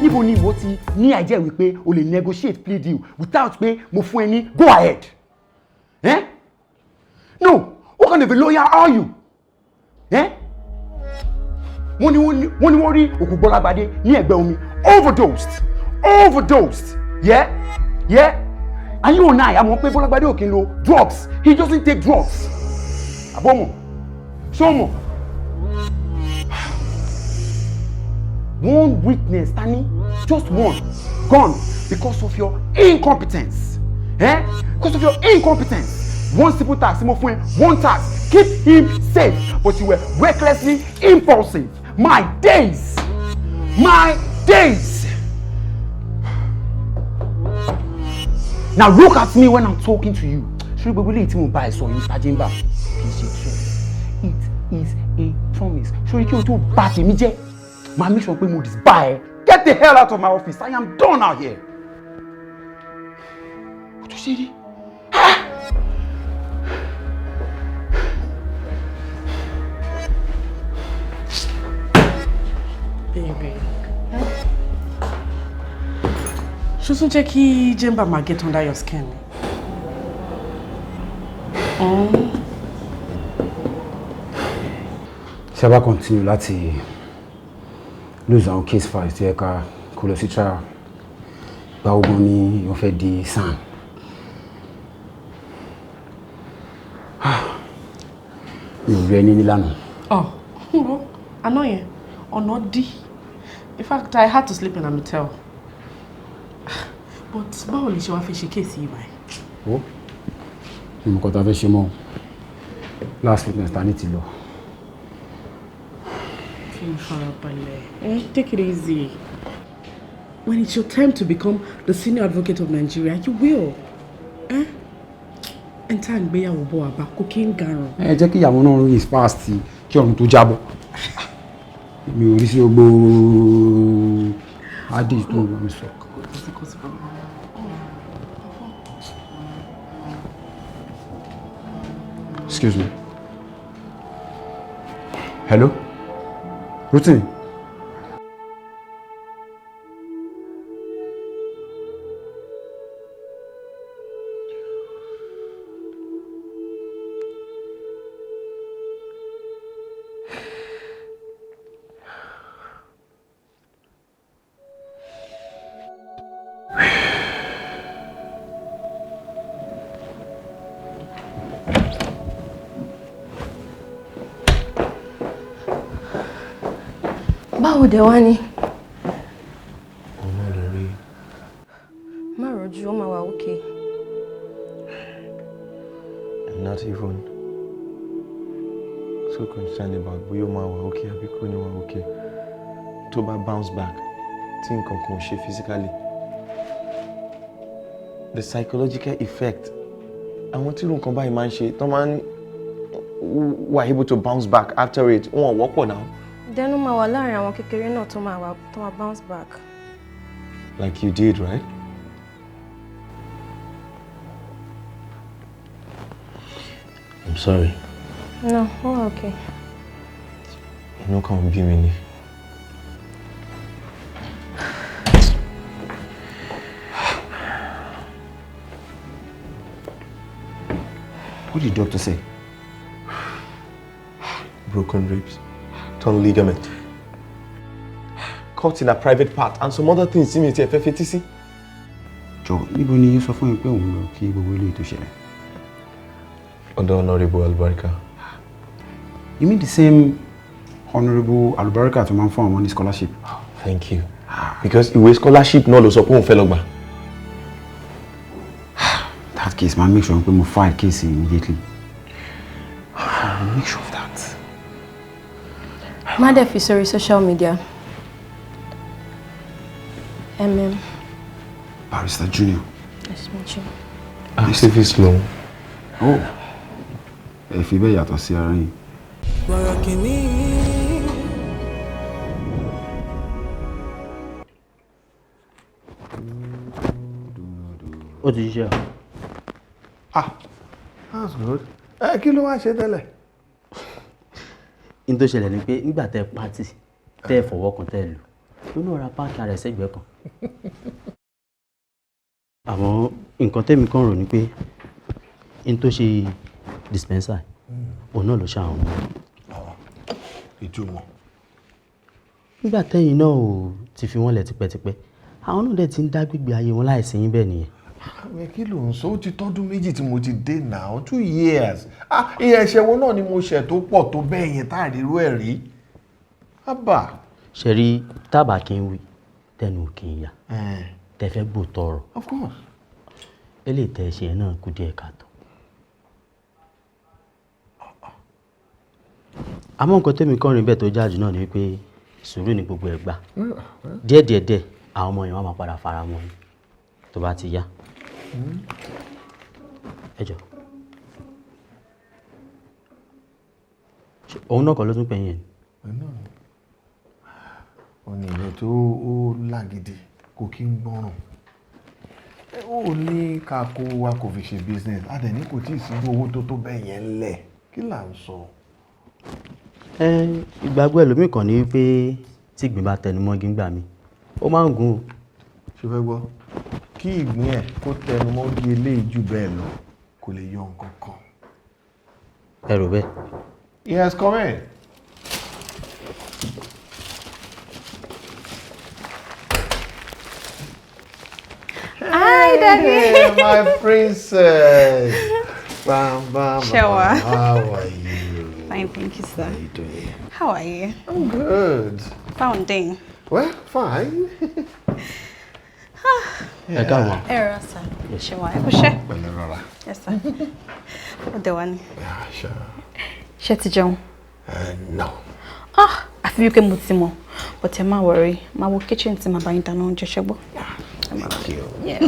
Níbo ni ìwọ ti ní idea wípé o lè negotiate plea deal without pé mo fún ẹ ní go ahead? Eh? No, what kind of a lawyer are you? Eh? Wọ́n ní wọ́n rí òkú Gbọ́lágbadé ní ẹ̀gbẹ́ omi, overdosed, overdosed. Yeah, and you and I àmọ́ pé Gbọ́lágbadé ò kí ń lo drugs. He doesn't take drugs. Àbọ̀mọ̀ ṣọ́mọ̀ one witness tani, just one, gone because of your incompetence. Eh? Because of your incompetence. One simple task mo fún ẹ, one task: keep him safe, but you were recklessly impulsive. My days, my days. Now look at me when I'm talking to you. Ṣé gbogbo eléyìí tí mo bá ẹ sọ yìí, Mr. Jimba, kì í ṣe threat, it is a promise. Ṣé kí o tó bà tèmi jẹ́, máa make sure pé mo disbar ẹ. Get the hell out of my office. I am done out here. O tó ṣe rí. Baby. Ṣó tún jẹ́ kí Jemba máa get under your skin? Mm. Ṣé a bá continue láti lose àwọn case files tí ẹ ká kó lọ sí trial, gba ogun ni wọ́n fẹ́ di SAN? Mi ò rí ẹni nílànà. Oh, àná yẹn, ọ̀nà dí. In fact, I had to sleep in an hotel. But báwo lè ṣe wá fi ṣe case yìí báyìí? Ó ní mo kọ́ ta fẹ́ ṣe mọ́. Last witness ta ní ti lọ. Kí n farabalẹ̀. Eh, take it easy. When it's your time to become the senior advocate of Nigeria, you will. Eh? Ẹn tá à ń gbéyàwó bọ̀ àbá kò kí ń garùn. Ẹ jẹ́ kí ìyàwó náà rìn fast kí ọ̀run tó jábọ́. Mi ò rí sí gbogbo adé tó ń bá mi sọ. Kò sí problem. Excuse me. Hello? Rotimi? Báwo dẹ̀ wá ni? Ọmọ lè rí. Má rọjú, ó máa wà okay. I'm not even so concerned about bóyá ó máa wà okay àbí kò ní wà okay. Tó bá bounce back, tí nǹkan kan ò ṣe physically, the psychological effect àwọn tí irú nǹkan báyìí máa ń ṣe, tó máa ń wà able to bounce back after it, wọn ò wọ́pọ̀ náà. Dẹnu máa wà láàrin àwọn kékeré náà tó máa wà, tó máa bounce back. Like you did, right? I'm sorry. No, ó wà okay. Inú kan ń bí mi ni. What did the doctor say? Broken ribs, torn ligament, cut in a private part and some other things tí mi ti ẹ̀ fẹ́ fetí sí. Jọ, níbo ni ó sọ fún mi pé òun lọ kí gbogbo eléyìí tó ṣẹlẹ̀? Ọ̀dọ̀ Honourable Albarika. You mean the same Honourable Albarika tó máa ń fún àwọn ní scholarship? Thank you. Because ìwé scholarship náà ló sọ pé òun fẹ́ lọ gbà. That case, man, make sure pé mo file case immediately. I will make sure of that. Má dẹ̀ fi sórí social media. Mm. Barrister Junior. Nice to meet you. Activist lòun. Oh, ẹ fi bẹ́ẹ̀ yàtọ̀ sí ara yín. Bọ̀rọ̀kìnní. Ó ti ṣiṣẹ́ o. Ah, that's good. Ẹ kí ló wá ṣe tẹ́lẹ̀? N tó ṣẹlẹ̀ ni pé nígbà tẹ́ pátì tẹ́ fọwọ́ kan tẹ́ lù ló náà ra páàkì ara ẹ̀ sẹ́gbẹ̀ẹ́ kan. Àmọ́ nǹkan tẹ́mi kàn rò ni pé n tó ṣe dispenser òun náà ló ṣe àwọn ọmọ. Ìtumọ̀. Nígbà tẹ́yìn náà ò ti fi wọ́n lẹ̀ tipẹ́tipẹ́, àwọn náà dẹ̀ ti ń dá gbígbé ayé wọn láìsí yín bẹ́ẹ̀ nìyẹn. Àmì kí ló ń sọ? Ó ti tọ́dún 2 tí mo ti dé now, 2 years. Ah, ìyẹn ẹ̀ṣẹ̀ wo náà ni mo ṣẹ̀ tó pọ̀ tó bẹ́ẹ̀ yẹn tá àrírú ẹ̀ rí? Ábà. Ṣe rí tábà kí n wí tẹnu kì í yá tẹ fẹ́ gbò tọrọ. Of course. Eléyìí tẹ ṣe yẹn náà kù díẹ̀ káàtó. Àmọ́ nǹkan tẹ́mi kàn rí bẹ́ẹ̀ tó jáde náà ni wípé sùúrù ni gbogbo ẹ̀ gbà. Díẹ̀ díẹ̀ díẹ̀ àwọn ọmọ yẹn wọ́n máa padà fara mọ́ yín tó bá ti yá. Ẹ jọ, òun náà kọ́ ló tún pè yín? Ó ní ìlú tó ó lágídí, kò kí ń gbọ́ràn. Ó ní ká kó wa kò fi ṣe business, a dẹ̀ ní kò tí ì sí owó tó tó bẹ́ẹ̀ yẹn lẹ̀. Kí là ń sọ? Ẹ ìgbàgbọ́ ẹlòmíì kan ní wípé tí ìgbín bá tẹnu mọ́gi ńgbà mi, ó máa ń gùn o. Ṣé fẹ́ gbọ́? Kí ìgbín ẹ̀ kó tẹnu mọ́gi eléyìí jù bẹ́ẹ̀ lọ, kò lè yọ nǹkan kan. Ẹ rò bẹ́ẹ̀. Yes, come in. Hi, Daddy. Hey, my princess. Bam, bam, Shewa. How are you? Fine, thank you, sir. How are you doing? How are you? I'm good. Founding. Well, fine. Ẹ káàbọ̀. Ẹ rọra, sir. Ṣé wà? Ẹ kú iṣẹ́. Pẹ̀lẹ́, rọra. Yes, sir. Ó dẹ̀ wá ní. Yeah, sure. Ṣé ti jẹun? No. Ah, àfi wípé mo ti mọ̀. But ẹ má worry, máa wo kitchen tí màá bá yín dáná oúnjẹ, ṣẹ́gbọ́. Thank you. Yes.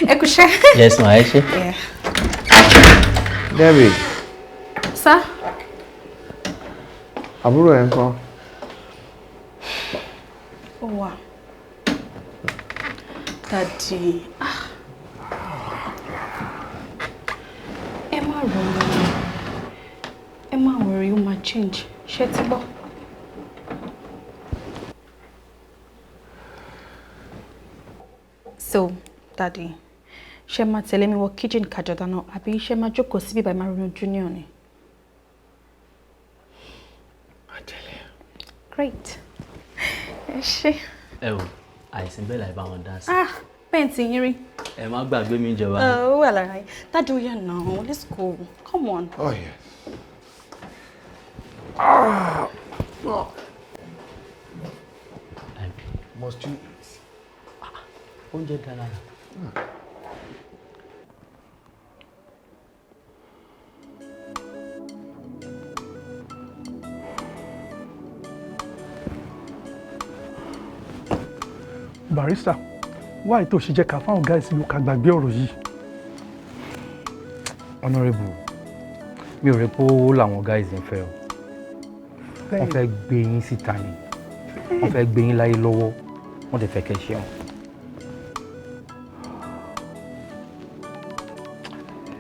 Ẹ kú iṣẹ́. Yes, ma, ẹ ṣé. Yeah. Debbie. Sir? Àbúrò ẹ̀ ńkọ́? Ó wà. Daddy. Ah. Ẹ má ronú. Ẹ má worry, ó máa change. Ṣé ti gbọ́? So, Daddy, ṣé máa tẹ̀lé mi wọ kitchen ká jọ dáná àbí ṣé máa jókòó síbí báyìí máa ronú Junior ni? Great. Ẹ ṣé. Ẹ o, àìsàn bẹ́ẹ̀ láì bá wọn dá sí. Ah, bẹ́ẹ̀ tí yín rí. Ẹ má gbàgbé mi ìjọba. Ó wà lára yín. Daddy, ó yá now. Let's go. Come on. Oh, yes. Ah! Oh. Must you eat? Oúnjẹ dára lára. Barrister, why tó ṣe jẹ́ ká fáwọn guys ló ká gbàgbé ọ̀rọ̀ yìí? Honourable, mi ò rí pé owó làwọn guys ń fẹ́ o. Wọ́n fẹ́ gbé yín síta ni, wọ́n fẹ́ gbé yín láyé lọ́wọ́, wọ́n dẹ̀ fẹ́ kẹ́ ṣe wọn.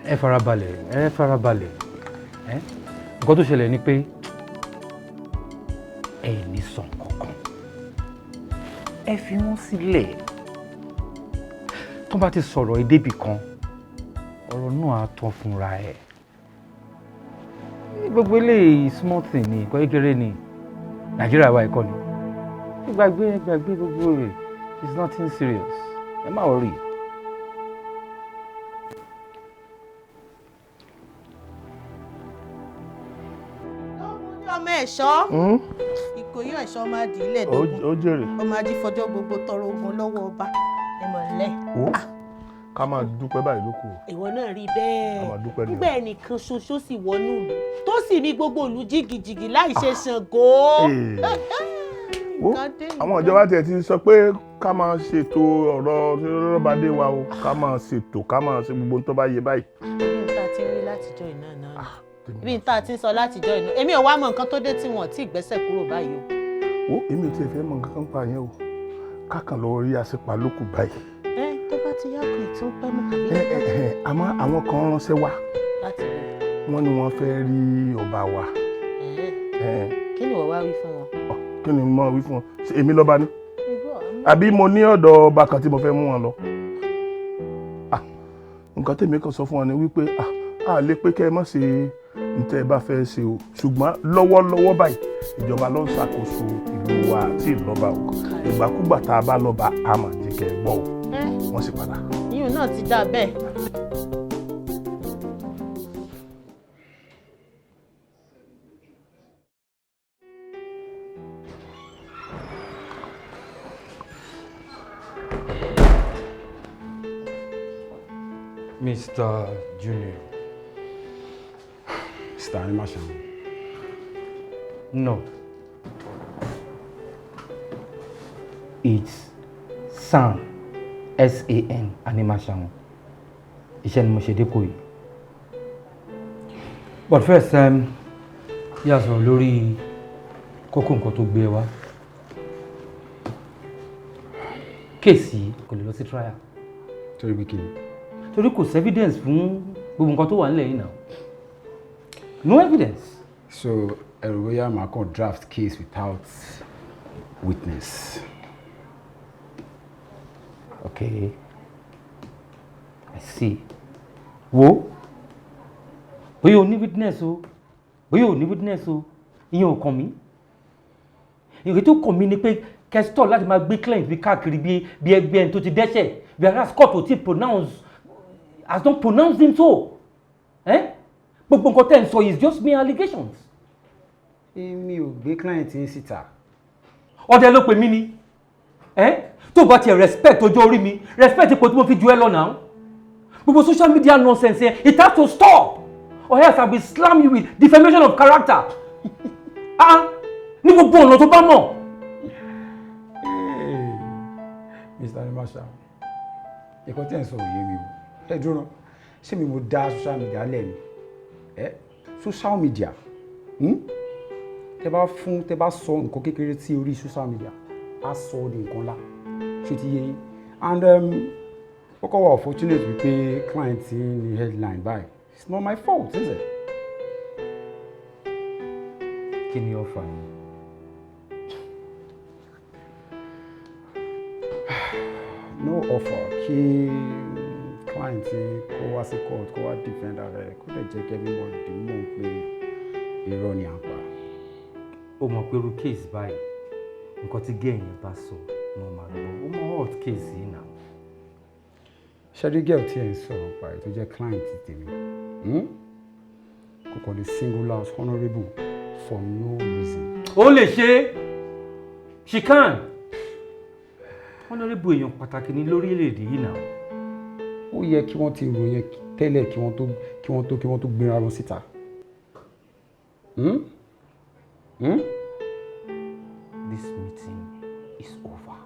Ẹ farabalẹ̀, ẹ farabalẹ̀. Ẹ nǹkan tó ṣẹlẹ̀ ni pé ẹ ní sọ kankan, ẹ fi wọ́n sílẹ̀. Tó bá ti sọ̀rọ̀ ẹ débì kan, ọ̀rọ̀ náà á tán fúnra ẹ̀. Gbogbo eléyìí small thing ni, nǹkan kékeré ni. Nàìjíríà wa ẹ̀kọ́ ni. Ẹ gbàgbé, ẹ gbàgbé gbogbo rẹ̀. It's nothing serious. Ẹ má worry. Ọmọ ẹ̀ṣọ́ Ìkòyí ẹ̀ṣọ́ máa di ilẹ̀ dógún. Ó jèrè. Ọmọ ajífọjọ́ gbogbo tọrọ ogun lọ́wọ́ ọba ẹ̀mọ̀lẹ́. Wo, ká máa dúpẹ́ báyìí ló kù. Ìwọ náà rí bẹ́ẹ̀. Ká máa dúpẹ́ ni o. Nígbà ẹnìkan ṣoṣo sì wọnú ìlú tó sì ní gbogbo ìlú jìgìjìgì láì ṣe Ṣàngó. Wo, àwọn ìjọba tiẹ̀ ti sọ pé ká máa ṣètò ọ̀rọ̀ rọ́bàdé wa o, ká máa ṣètò, ká máa ṣe gbogbo tó bá yẹ báyìí. Ibi tá a ti ń rí látijọ́ iná náà ni ibi tá a ti ń sọ látijọ́ iná, èmi ò wá mọ nǹkan tó dé tí wọn ò tí ì gbẹ́sẹ̀ kúrò báyìí o. Wo, èmi ò tiẹ̀ fẹ́ mọ nǹkan kan pa yẹn o, kákan lọ rí àṣepa lókù báyìí. Ẹ tó bá ti yá kù ìtún pẹ́ mọ́ àbí. Àmọ́ àwọn kan ránṣẹ́ wá. Láti wò. Wọ́n ní wọ́n fẹ́ rí ọba wa. Kí ni ìwọ wá wí fún wọn? Kí ni mo wí fún wọn? Èmi lọ́ba ni? Àbí mo ní ọ̀dọ̀ ọba kan tí mo fẹ́ mú wọn lọ? Nǹkan tèmi kan sọ fún wọn ni wípé a lè pé kẹ́ ẹ má ṣe ntẹ́ ẹ bá fẹ́ ṣe o, ṣùgbọ́n lọ́wọ́lọ́wọ́ báyìí ìjọba ló ń ṣàkóso ìlú wa àti ìlọ́ba o. Ìgbàkúgbà tá a bá lọ́ba a máa jẹ́ kẹ́ ẹ gbọ́ o. Wọ́n sì padà. Iyùn náà ti dà bẹ́ẹ̀. Mr. Junior. Mr. Animashaun. No. It's San, S-A-N, Animashaun. Iṣẹ́ ni mo ṣe dépò yìí. But first, yà sọ̀rọ̀ lórí kókó nǹkan tó gbé wá. Kéèsì kò lè lọ sí trial. Torí pé kí ni? Torí kò sí evidence fún gbogbo nǹkan tó wà nílẹ̀ yìí náà. No evidence. So, ẹ̀rù bóyá màá kàn draft case without witness. Okay. I see. Wo, bóyá o ní witness o, bóyá o ní witness o, ìyẹn ò kàn mí. Ìrètí tó kàn mí ni pé kẹ́sítọ̀ láti máa gbé client mi káàkiri bí ẹgbẹ́ ẹni tó ti dẹ́ṣẹ̀, whereas court ò tí pronounce, has not pronounced him so. Eh? Gbogbo nǹkan tẹ́ ń sọ is just mere allegations. Èmi ò gbé client yín síta. Ọdẹ ló pè mí ni. Tó bá tiẹ̀ respect ọjọ́ orí mi, respect ipò tí mo fi ju ẹ lọ náà. Gbogbo social media nonsense yẹn, it has to stop or else I will slam you with defamation of character. Ah, ní gbogbo ọ̀nà tó bá mọ̀. Mr. Animashaun, ẹ̀kọ́ tí ẹ̀ ń sọ òye mi o. Ẹ dúró, ṣé mi mo dá social media lẹ̀ ni? Social media, tẹ bá fún, tẹ bá sọ nǹkan kékeré tí orí social media, á sọ ọ́ di nǹkan ńlá. Ṣé ti yé yín? And ó kọ́ wà fortunate wípé client ní headline báyìí. It's not my fault, is it? Kí ni ọ̀fà yìí? No offer. Kí client kó wá sí court, kó wá defend ara ẹ̀, kó dẹ̀ jẹ́ kí everybody mọ̀ pé irọ́ ni à ń pa. Ó mọ̀ pé irú case báyìí, nǹkan tí gẹ́ẹ̀ yẹn bá sọ ni wọ́n máa gbọ́. Ó mọ̀ hot case yìí náà. Ṣẹ́rí girl tí ẹ̀ ń sọ̀rọ̀ pa ẹ̀ tó jẹ́ client tèmi, kò kàn lè single out honourable for no reason. Ó lè ṣe é, she can. Honourable èèyàn pàtàkì ní lórílẹ̀‐èdè yìí náà. Ó yẹ kí wọ́n ti rò yẹn tẹ́lẹ̀ kí wọ́n tó gbéra wọn síta. This meeting is over.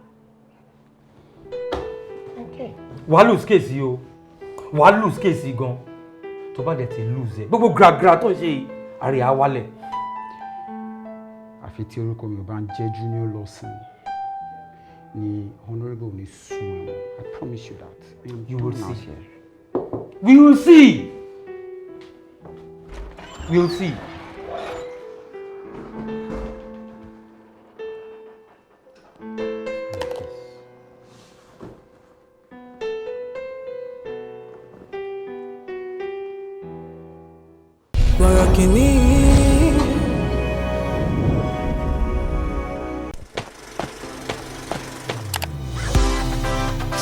Okay. Wàá lose case yìí o, wàá lose case yìí gan. Tó bá dẹ̀ ti lose ẹ̀, gbogbo gragra tó ń ṣe yìí, àrè á wálẹ̀. Àfi tí orúkọ mi ò bá ń jẹ́ Junior Lawson ni honourable ní sún ẹ̀wọ̀n. I promise you that. You will see. We will see. We will see. Bọ̀rọ̀kìnní.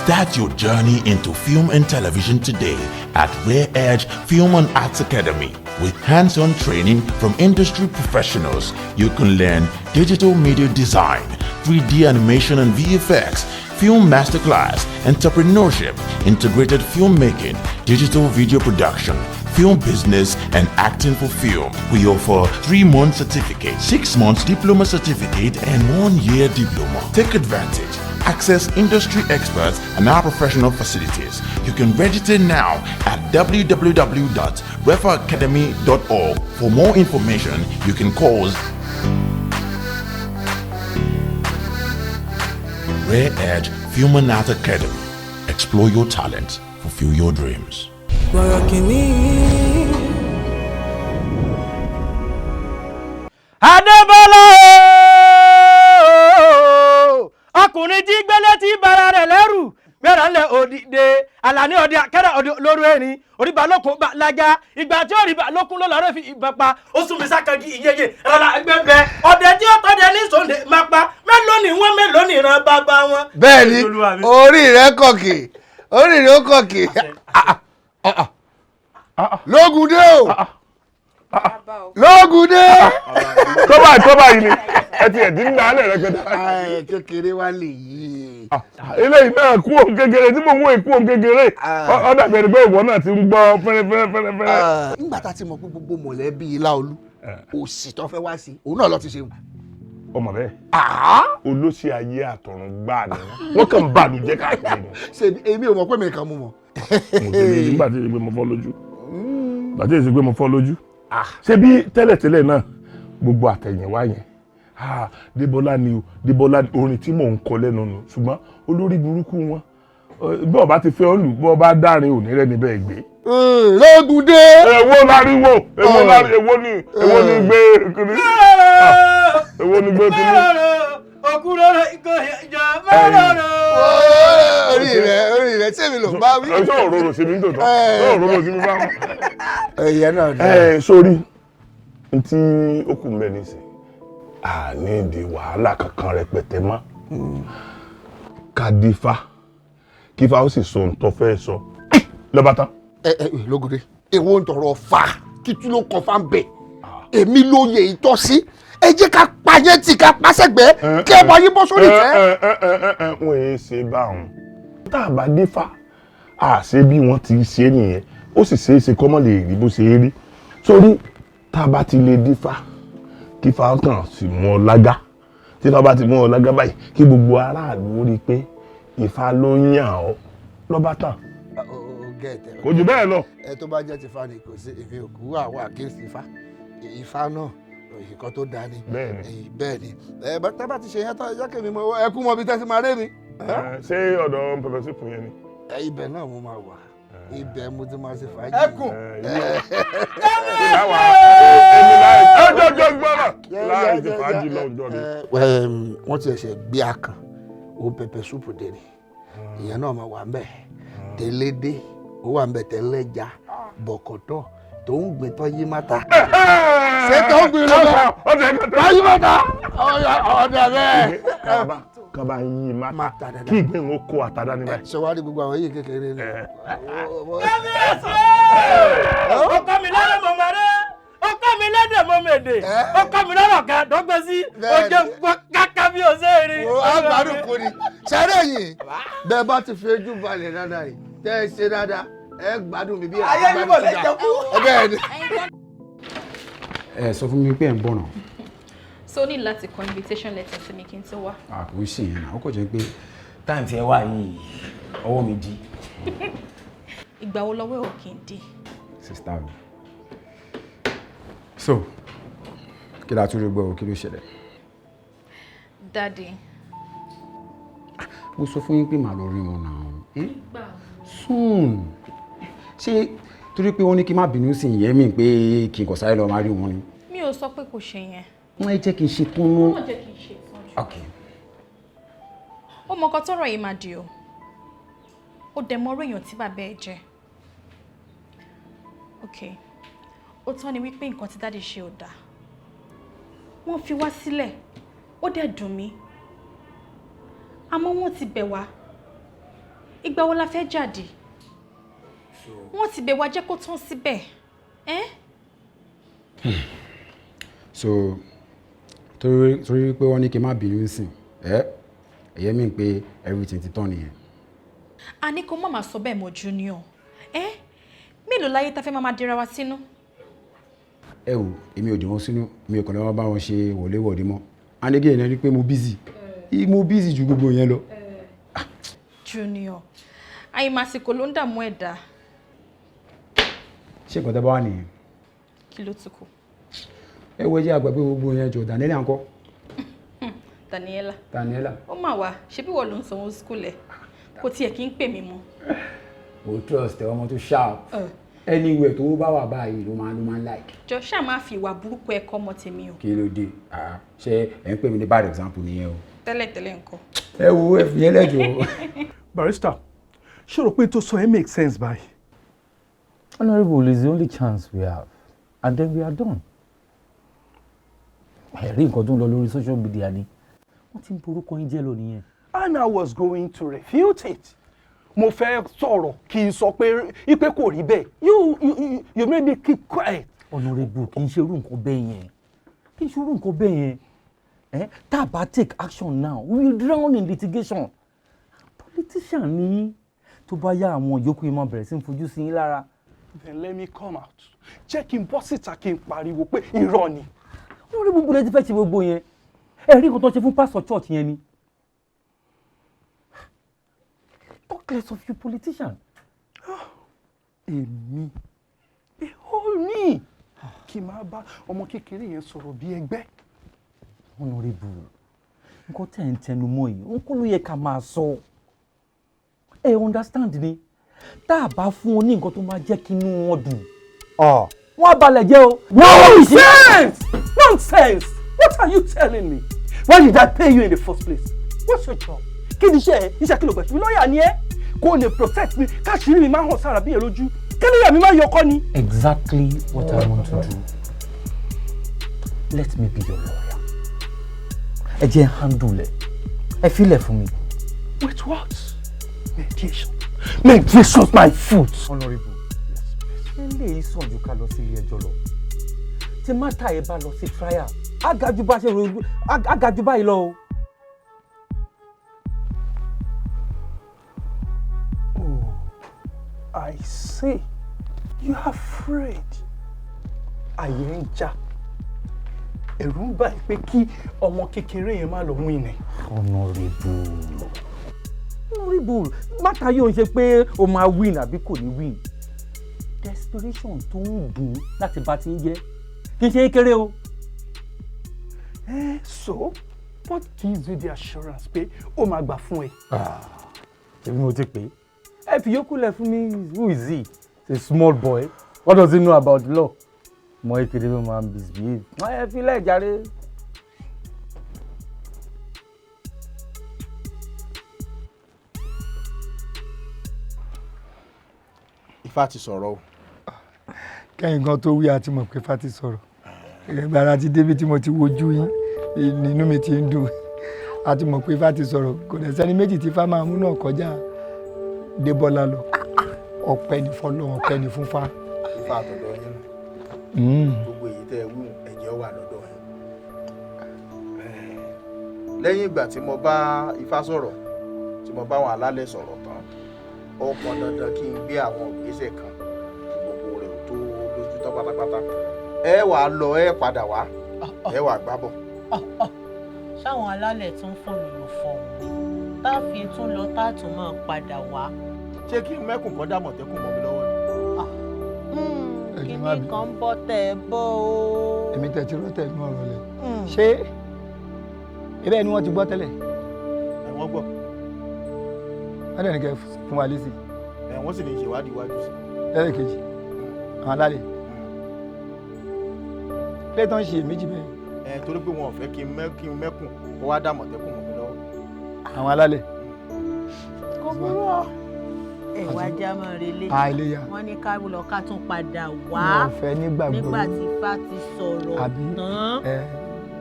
Start your journey into film and television today at Rare Edge Film and Arts Academy. With hands-on training from industry professionals, you can learn digital media design, 3D animation and VFX, film masterclass, entrepreneurship, integrated filmmaking, digital video production, film business, and acting for film. We offer 3-month certificate, 6-month diploma certificate, and 1-year diploma. Take advantage. Access industry experts and our professional facilities. You can register now at www.refaacademy.org. For more information, you can call Rare Edge Film and Art Academy. Explore your talents, fulfill your dreams. Gbọ̀rọ̀ kìíní. Adébọ́lá ooo, ọkùnrin tí gbélé tí bara rẹ̀ lẹ́rù gbéra ńlẹ̀ òdìdè Àlàní ọdẹ akẹ́rẹ́ ọdẹ lóru ẹ̀rín oríba lókun bá lága ìgbà tí òrìbà lókun ló lọ́rọ́ fi ìbọn pa ó sún mi sákàgì ìyẹyẹ rárá gbẹgbẹ ọdẹ tí ó tọ́dẹ ní sòǹdè máa pa mélòó ni wọ́n mélòó ni ìran bàbá wọn. Bẹ́ẹ̀ni, orí rẹ kọkì, orí rẹ ó kọkì. Lógun dé o, lógun dé. Tó báyìí, tó báyìí ni ẹ ti ẹ̀dín ń dálẹ̀ rẹpẹtẹ. Kékeré wá lè yí. Eléyìí náà kú òun kékeré tí mò ń wò kú òun kékeré, ó dàbí ẹni pé ìwọ náà ti ń gbọ́ fẹ́rẹ́fẹ́rẹ́fẹ́rẹ́. Nígbà tá a ti mọ̀ pé gbogbo mọ̀lẹ́bí Láolú òsì tó fẹ́ wá sí òun náà lọ ti ṣe. Ọmọ bẹ́ẹ̀, olóṣì ayé àtọ̀run gbáà ni wọ́n kàn ń bàlùjẹ́ káàkiri. Ṣé èmi ò mọ̀ pé mi nìkan mú mọ̀? Mo ti rí nígbà tí èsì pé mo fọ́ lójú, nígbà tí èsì pé mo fọ́ lójú. Ṣé bí tẹ́lẹ̀tẹ́lẹ̀ náà gbogbo àtẹ̀yìnwá yẹn, Débọ́lá ni o, Débọ́lá, orin tí mò ń kọ lẹ́nu nù, ṣùgbọ́n olórí burúkú wọn bí ọba ti fẹ́ ọ́ lù bí ọba dárin òní rẹ̀ níbẹ̀ gbé. Lógun dé. Èwo láriwo, èwo lári, èwo ni, èwo ni gbé kiri, èwo ni gbé kiri. Òkúròrò ikọ̀ ìjà mẹ́rọ̀rọ̀. Orí rẹ, orí rẹ, ṣé mi ló bá wí? Ṣé òróró sí mi ń tòótọ́? Ṣé òróró sí mi bá wọn? Ẹyẹ náà dá. Ẹ sórí ntí ó kù mbẹ nísìn, a ní ìdí wàhálà kankan rẹpẹtẹ mọ́. Ká dífá, kífá ó sì sọ ohun tó fẹ́ sọ lọ́ba tán. Ẹ ẹ Lógúndé, èwo ń tọrọ fa kí tún ló kọ fa ń bẹ, èmi ló yẹ ìtọ́sí, ẹ jẹ́ ká pa yẹn tì ká pa sẹ́gbẹ̀ẹ́ kí ẹ bá yín bọ́ sórí ìtẹ́. Wọ́n yéé ṣe báwọn. Tá a bá dífá, a ṣe bí wọ́n ti ṣe nìyẹn, ó sì ṣeé ṣe kọ́mọ́ lè rí bó ṣe rí. Sórí tá a bá ti lè dífá, kí fa kàn sì mú ọ lágá, tí fa bá ti mú ọ lágá báyìí, kí gbogbo aráàlú rí i pé Ifá ló yàn ọ́ lọ́ba tán. Kò jù bẹ́ẹ̀ lọ. Ẹ tó bá jẹ́ ti fa ni kò sí èmi ò kú àwọn àkíyèsí Ifá, Ifá náà nǹkan tó dáa ni. Bẹ́ẹ̀ ni, ẹ bá bá ti ṣe yẹn tán, ẹ jẹ́ kí èmi mọ ẹ kú mọ ibi tẹ́ ti máa rẹ́ mi. Ṣé ọ̀dọ̀ pẹpẹ sípò yẹn ni? Ibẹ̀ náà mo máa wà, ibẹ̀ mo ti máa ṣe fàájì. Ẹkùn. Láì ṣe fàájì lọ́jọ́ ni. Wọ́n ti ẹ̀ṣẹ̀ gbé akàn ó pẹpẹ súpù dé ni, ìyẹn náà máa wà ń bẹ̀ tẹ́lẹ́dẹ́, ó wà ń bẹ̀ tẹ́lẹ́ja bọ̀kọ̀tọ̀ tó ń gbin tán yí máta. Ṣé tó ń gbin lọ́wọ́ tán yí máta ọ̀dà bẹ́ẹ̀. Kaba yí máta kí ìgbín wọn kó àtàdá ní báyìí. Ṣé wàá rí gbogbo àwọn yìí kékeré ni. Ọkọ mi lọ́dọ̀ mọ̀ mọ̀rẹ́, ọkọ mi lọ́dọ̀ mọ̀ mẹ̀dẹ̀, ọkọ mi lọ́dọ̀ ká dọ́gbẹ́ sí, ojú káká bí o ṣe rí. Àgbàdo kò ní ṣẹ́rẹ́ yìí bẹ́ẹ̀ bá ti fi ojú balẹ̀ dáadáa yìí tẹ́ ẹ ṣe dáadáa ẹ gbádùn mi bí ẹ Ayé mi bọ̀ lẹ́jọ́ kú. Bẹ́ẹ̀ ni. Ẹ sọ fún mi pé ẹ ń bọ̀ náà. So o ní láti kọ invitation letter sí mi kí n tó wá. Kò ń ṣe yẹn náà, ó kò jẹ́ pé táìmù tí ẹ wà yìí ọwọ́ mi di. Ìgbà wo lọ́wọ́ ò kì í di? Sista mi. So, kí la tún rí gbọ́, kí ló ṣẹlẹ̀? Daddy. Mo sọ fún yín pé màá lọ rí wọn náà. Soon. Ṣé torí pé wọ́n ní kí n má bínú sí ìyẹn mi pé kí n kò sáré lọ máa rí wọn ni? Mi ò sọ pé kò ṣe yẹn. Wọ́n jẹ́ kí n ṣe tán náà. Wọ́n jẹ́ kí n ṣe tán jù. Ok. Ó mọ nǹkan tọ́rọ̀ yìí máa di o. Ó dẹ̀ mọ orú èèyàn tí bàbá ẹ jẹ́. Ok. Ó tán ni wípé nǹkan tí dáàdì ṣe ò dáa. Wọ́n fi wá sílẹ̀. Ó dẹ̀ dùn mí. Àmọ́ wọ́n ti bẹ̀ wá. Ìgbà wo la fẹ́ jáde? Wọ́n ti bẹ̀ wá jẹ́ kó tán síbẹ̀. Eh? So torí pé wọ́n ní kí n má bínú sìn, ẹ ẹ̀yẹ́ mi pé everything ti tán nìyẹn. A ní kó má máa sọ bẹ́ẹ̀ mọ́, Junior. Eh? Mélòó láyé tá fẹ́ máa máa dira wa sínú? Ẹ wò, èmi ò dì wọ́n sínú, mi ò kàn lọ́wọ́ bá wọn ṣe wọléwọ̀de mọ́. And again, ẹ rí pé mo busy, mo busy ju gbogbo yẹn lọ. Junior, àìmàsìkò ló ń dààmú ẹ̀dá. Ṣé nǹkan tẹ́ bá wà nìyẹn? Kí ló tún kù? Ẹ wo, ẹ jẹ́ àgbàgbé gbogbo yẹn jọ. Daniela ńkọ́? Daniela. Daniela. Ó mà wá, ṣebí wọ́n ló ń sanwó school ẹ̀? Kò tiẹ̀ kí ń pè mí mọ́. Mo trust ẹ, ọmọ tó sharp. Anywhere tó bá wà báyìí ló máa ń like. Jọ, ṣáà máa fi ìwà burúkú ẹ kọ́ ọmọ tèmi o. Kí ló dé? Ah, ṣé ẹ ń pè mí ní bad example nìyẹn o? Tẹ́lẹ̀tẹ́lẹ̀ nǹkan. Ẹ wo, ẹ fi yẹn lẹ́jọ́. Barrister, ṣé o rò pé tó sọ ẹ make sense báyìí? Honourable, is the only chance we have, and then we are done. Ẹ̀rí nǹkan tó ń lọ lórí social media ni wọ́n ti ń borúkọ yín jẹ́ lọ nìyẹn. And I was going to refute it. Mo fẹ́ sọ̀rọ̀ kí n sọ pé ipe kò rí bẹ́ẹ̀. You made me keep quiet. Honourable, kì í ṣe irú nǹkan bẹ́ẹ̀ yẹn, kì í ṣe irú nǹkan bẹ́ẹ̀ yẹn. Tá a bá take action now, we will drown in litigation. Politician ni, tó bá yá, àwọn yòókù yìí máa bẹ̀rẹ̀ sí ní fojú sí yín lára. Then let me come out. Jẹ́ kí n bọ́ síta kí n pariwo pé irọ́ ni. Honourable, gbogbo ẹ ti fẹ́ ṣe gbogbo yẹn. Ẹ rí nǹkan tó ṣe fún pastor church yẹn ni. Talk less of you politician. Èmi èhó ní kí n máa bá ọmọ kékeré yẹn sọ̀rọ̀ bí ẹgbẹ́. Honourable, nǹkan tẹ̀ ń tẹnu mọ́ yìí, òun kọ́ ló yẹ ká máa sọ. Ẹ understand ni, tá a bá fún wọn ní nǹkan tó máa jẹ́ kí inú wọn dùn, wọ́n á balẹ̀ jẹ́ o. Nonsense! Nonsense! What are you telling me? Why did I pay you in the first place? What's your job? Kí ni iṣẹ́ ẹ? Iṣẹ́ kí ló gbà sí mi? Lọ́ọ̀yà ni ẹ́. Kó o lè protect mi, káṣírí mi máa hàn sára bí èrò ojú. Kí ni mi máa yọkọ́ ni? Exactly what I want to do. Let me be your lawyer. Ẹ jẹ́ handle ẹ̀. Ẹ filẹ̀ fún mi. With what? Mediation. Mediation my foot. Honourable, ṣé lè sàn ju ká lọ sí ilé ẹjọ́ lọ? Tí matter ẹ bá lọ sí trial, á ga ju bá ṣe ro, á ga ju báyìí lọ o. Oh, I see. You are afraid. Àyẹ̀ ń já. Ẹ̀rù ń bà ẹ́ pé kí ọmọ kékeré yẹn má lọ win ẹ̀. Honourable, Honourable, matter yóò ń ṣe pé o máa win àbí kò ní win. Desperation tó ń gùn láti bá ti ń jẹ́ kì í ṣe kékeré o. Eh, so what gives you the assurance pé ó máa gbà fún ẹ? Ṣebí mo ti pè é. Ẹ fi yókù lẹ̀ fún mi. Who is he? He's a small boy. What does he know about law? Mọ ekele ló máa ń misbehave. Ẹ fi lẹ̀ jàre. Ifá ti sọ̀rọ̀ o. Kẹ́yìn gan tó wí, àti mọ̀ pé Ifá ti sọ̀rọ̀. Ìgbàrà ti débi tí mo ti wojú yín, nínú mi ti ń dùn. Àti mọ̀ pé Ifá ti sọ̀rọ̀. Kò dẹ̀ sẹ́ni méjì tí Ifá máa mú náà kọjá Débọ́lá lọ. Ọpẹ́ ní fọlọ́run, ọpẹ́ ní fúnfá. Ifá àtọ̀dọ̀ yín nù. Gbogbo èyí tẹ́ ẹ wíwùn, ẹ̀jẹ̀ wà lọ́dọ̀ yín. Lẹ́yìn ìgbà tí mo bá Ifá sọ̀rọ̀, tí mo bá àwọn alálẹ̀ sọ̀rọ̀ tán, ó pọn dandan kí n gbé àwọn ìgbésẹ̀ kan kí gbogbo rẹ̀ tó lójú tán pátápátá. Ẹ wà á lọ, ẹ padà wá, ẹ wà gbábọ̀. Ṣáwọn alálẹ̀ tún fòlùlù fọ̀hún ni tá a fi tún lọ, tá a tún máa padà wá? Ṣé kí n mẹ́kùn kọ́ dàmọ̀tẹ́kùn mọ́ mi lọ́wọ́ ni? Kíní kan ń bọ́ tẹ̀ ẹ́ bọ́ o. Èmi tẹ̀ tí rọ́tẹ̀ inú ọ̀rọ̀ lẹ̀. Ṣé ibẹ̀ ni wọ́n ti gbọ́ tẹ́lẹ̀? Ẹ̀ wọ́n gbọ́. Wọ́n dẹ̀ ní kẹ́ fún wa lésì. Ẹ̀ wọ́n sì ní ìṣèwádìí iwájú sí. Lẹ́ẹ̀kejì, àwọn alálẹ̀ kílẹ̀ tó ń ṣe méjì bẹ́ẹ̀. Ẹ torí pé wọn ò fẹ́ kí n mẹ́kùn kó wá dàmọ̀tẹ́kùn mọ́ mi lọ́wọ́. Àwọn alálẹ̀. Kò burú ọ, ẹwà ajá máa relé. Ah, iléyá. Wọ́n ní ká lọ, ká tún padà wá. Wọn ò fẹ́ nígbàgbọ́. Nígbà tí Ifá ti sọ̀rọ̀ àbí tán. Ẹ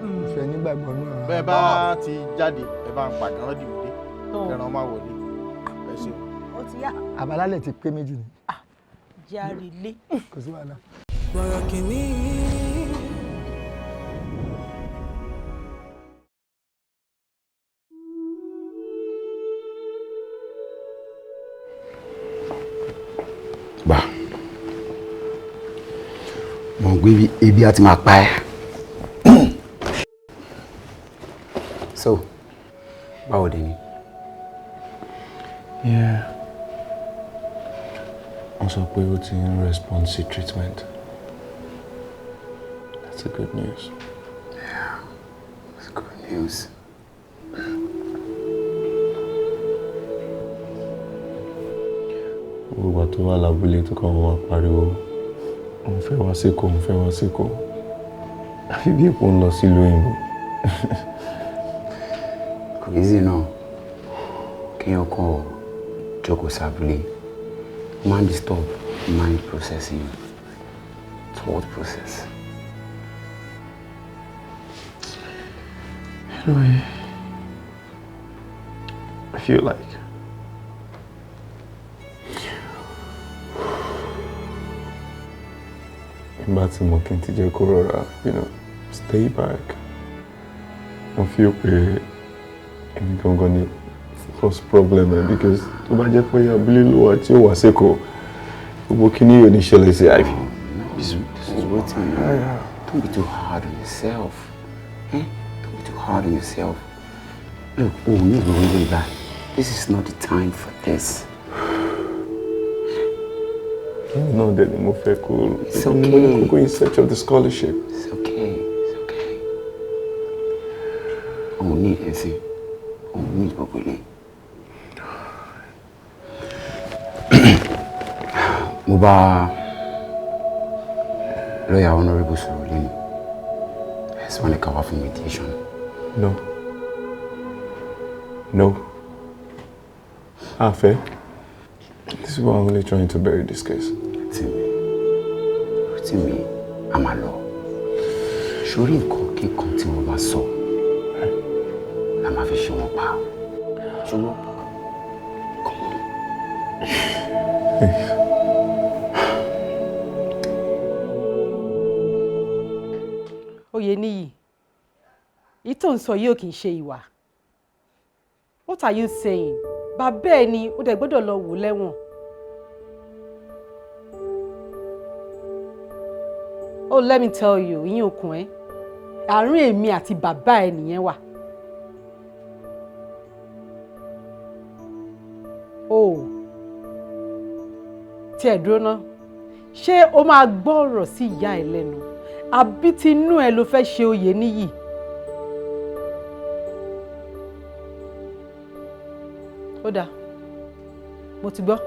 ò fẹ́ nígbàgbọ́ náà. Bẹ́ẹ̀ bá ti jáde, ẹ bá ń pàgánrán dìbò dé, kẹran máa wọlé. Ẹ ṣeun. Ó Ó ti yá. Àbálálẹ̀ ti pé méjì ni. Járe lé. Kò sí wàhálà. Gbọ̀rọ̀ kìíní. Gbà, mo gbé ebi á ti máa pa ẹ́. So báwo dé ni? Yeah. Wọ́n sọ pé ó ti ń respond sí treatment. That's a good news. Yeah, that's good news. Gbogbo ìgbà tó wà lábúlé tó kàn wọ́n pariwo, òun fẹ́ wá síkò, òun fẹ́ wá síkò. Àfi bí èpò ń lọ sílùú òyìnbó. Kò easy náà kéèyàn kàn jókòó sábúlé, máa ń disturb mind processing, thought process. Anyway, I feel like ìgbà tí mo kí n ti jẹ́ kó rọra, stay back. Mo feel pé èmi gangan ni first problem ẹ, because tó bá jẹ́ pé abúlé ló wà tí ó wà sẹ́kọ̀ọ́, gbogbo kíní yóò ní ṣẹlẹ̀ sí àìfi. This is waiting. Don't be too hard on yourself. Eh? Don't be too hard on yourself. Look, oh, you really bad. This is not the time for this. No, Daddy, mo fẹ́ kó. It's okay. Go in search of the scholarship. It's okay. It's okay. Oh, need anything. Oh, need gbogbo ilé. Mo bá lawyer honorable sọ̀rọ̀ lẹ́nu. Ẹ̀sùn wọn ni ká wá fún mediation. No. No. Afe, this is why I'm only trying to bury this case. Tìmí, a máa lọ. Sórí nǹkan kíkan tí wọ́n bá sọ, la máa fi ṣe wọ́n pa. Ṣùgbọ́n, come on. Oyeniyi, èyí tó ń sọ yìí ò kì í ṣe ìwà. What are you saying? Bàbá ẹ ni ó dẹ̀ gbọ́dọ̀ lọ wò lẹ́wọ̀n. Oh, let me tell you, ìyẹn okùn ẹ́. Àárín èmi àti bàbá ẹ nìyẹn wà. Oh, tí ẹ dúró ná. Ṣé o máa gbọ́ ọ̀rọ̀ sí ìyá ẹ lẹ́nu? Àbí tinú ẹ ló fẹ́ ṣe Oyeniyi? Ó dáa, mo ti gbọ́.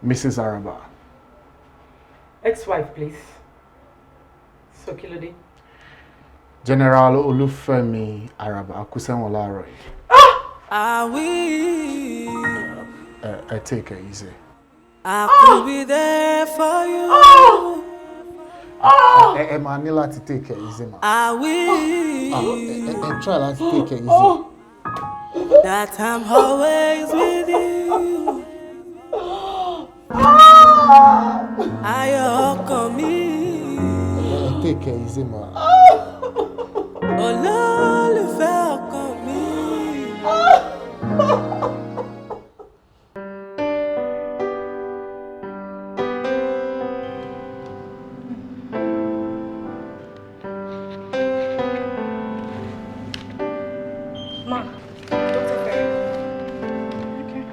Mrs. Araba. Ex-wife, please. So, kí ló dé? General Olúfẹ́mi Araba kú sẹ́wọ̀n láàárọ̀ yìí. I will. Ẹ take it easy. I could be there for you. Ẹ máa ní láti take it easy ma. I will. Ẹ try láti take it easy. That I'm always with you. Ayọ̀ ọkàn mi. Ẹ take it easy ma. Olólùfẹ́ ọkàn mi. Ma, Dr. Ferry. Okay.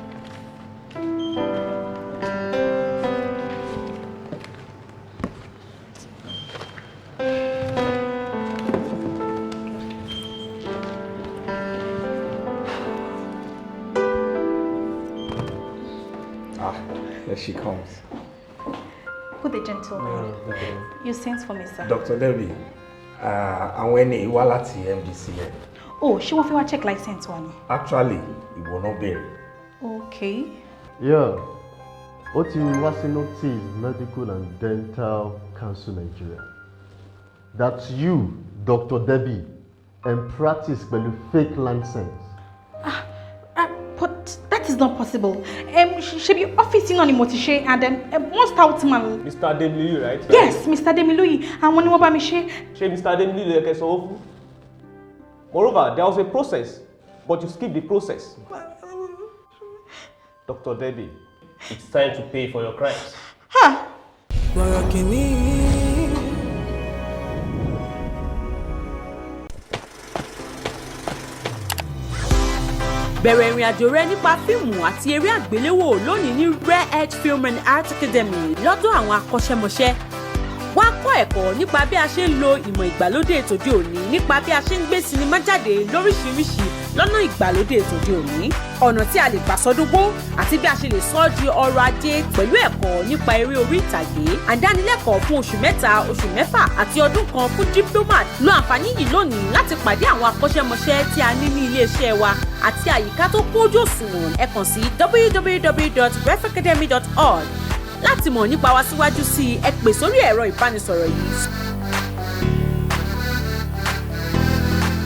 Ah, there she comes. Good day, gentlemen. You sent for me, sir. Dr. Debbie, àwọn ẹni yìí wá láti MDCN. Oh, ṣé wọ́n fẹ́ wá check license wa ni? Actually, ìwọ náà béèrè. Okay. Yeah, ó ti wá sí notice Medical and Dental Council Nigeria that you, Dr. Debbie, and practice pẹ̀lú fake license. Ah, but that is not possible. Ṣebí ọ́fíìsì náà ni mo ti ṣe and then one stout man. Mr. Ademiluyi, right? Yes, Mr. Ademiluyi, àwọn ni wọ́n bá mi ṣe. Ṣé Mr. Ademiluyi ló yẹ kẹ́ sanwó fún? Moreover, there was a process, but you skipped the process. Dr. Debbie, it's time to pay for your crimes. Gbọ̀rọ̀ kìíní. Bẹ̀rẹ̀ ìrìn àjò rẹ nípa fíìmù àti eré àgbéléwò lónìí ní Rare Edge Film and Art Academy lọ́dọ̀ àwọn akọ́ṣẹ́mọṣẹ́. Wá kọ́ ẹ̀kọ́ nípa bí a ṣe ń lo ìmọ̀ ìgbàlódé tòde òní, nípa bí a ṣe ń gbé sinimá jáde lóríṣiríṣi lọ́nà ìgbàlódé tòde òní, ọ̀nà tí a lè gbà sọdúngbó àti bí a ṣe lè sọ ọ́ di ọrọ̀ ajé pẹ̀lú ẹ̀kọ́ nípa eré orí ìtàgé. Àdánilẹ́kọ̀ọ́ fún oṣù 3, oṣù 6 àti ọdún kan fún diplomat. Lo àǹfààní yìí lónìí láti pàdé àwọn akọ́ṣẹ́mọṣẹ́ tí a ní ní iléeṣẹ́ wa àti àyíká tó kójú òṣùwọ̀n. Ẹ kàn sí www.refacademy.org láti mọ̀ nípa wa síwájú sí i. Ẹ pè sórí ẹ̀rọ ìbánisọ̀rọ̀ yìí.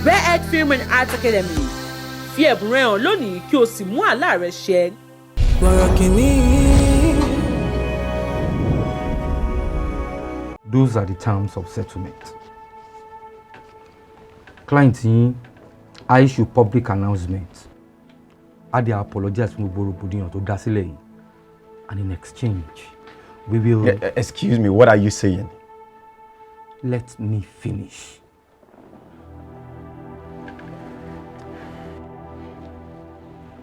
Rare Edge Film and Art Academy, fi ẹ̀bùn rẹ hàn lónìí kí o sì mú àlá rẹ ṣẹ. Gbọ̀rọ̀ kìíní. Those are the terms of settlement. Client yín á issue public announcement. Á dẹ̀ apologize fún gbogbo rògbòdìyàn tó dá sílẹ̀ yìí. And in exchange, we will. Yeah, excuse me, what are you saying? Let me finish.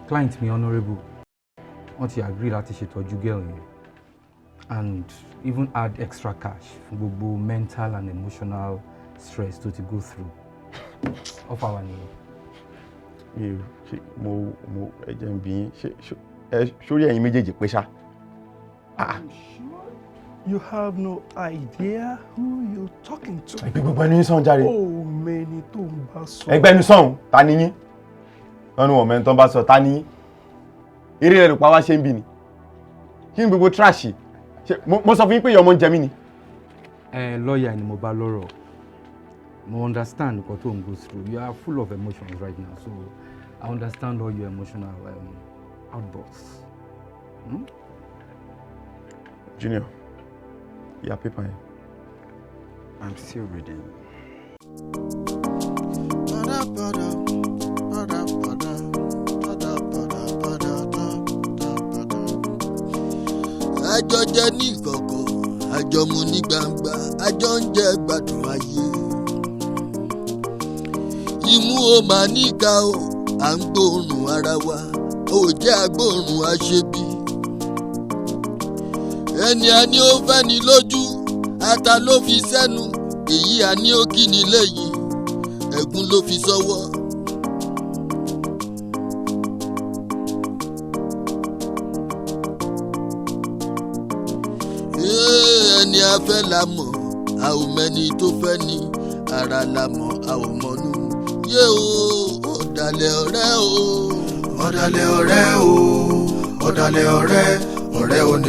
Client mi, honourable, wọ́n ti agree láti ṣètọ́jú girl yẹn and even add extra cash fún gbogbo mental and emotional stress tó ti go through. Offer wa nìyẹn. Mi ò ṣe mo ẹ jẹ́ n bi yín, ṣe ẹ sórí ẹ̀yin méjèèjì pé ṣá. You have no idea who you're talking to. Ẹgbẹ́ gbogbo ẹnu yín sọ̀hún járe. Oh, mẹ́ni tó ń bá sọ. Ẹgbẹ́ ẹnu sọ̀hún, ta ni yín? Wọ́n ní wọ́n mẹ́ni tó ń bá sọ, ta ni yín? Eré rẹ̀ ló pa wá ṣe ń bì ní. Kí ni gbogbo trash? Ṣé mo sọ fún yín pé ìyá ọmọ ń jẹ mí ni? Ẹ lọ́ọ̀yà ni mo bá lọ́rọ̀. Mo understand nǹkan tó ń go through. You are full of emotions right now, so I understand all your emotional outbursts. Hmm? Junior, your paper here. I'm still reading. Àjọ jẹ ní ìkọ̀kọ̀, àjọ mu ní gbangba, àjọ ń jẹ gbádùn ayé. Imú o máa níka o, à ń gbóòórùn ara wa, ò jẹ́ agbóòórùn aṣebi. Ẹni a ní ó fẹ́ ni lójú, ata ló fi sẹ́nu, èyí a ní ó kí ni lẹ́yìn, ẹ̀gún ló fi sọ́wọ́. Ẹni a fẹ́ la mọ̀, a ò mẹ́ni tó fẹ́ ni, ara la mọ̀, a ò mọ̀nú. Yé o, ọ̀dàlẹ̀ ọ̀rẹ́ o. Ọ̀dàlẹ̀ ọ̀rẹ́ o, ọ̀dàlẹ̀ ọ̀rẹ́, ọ̀rẹ́ òní.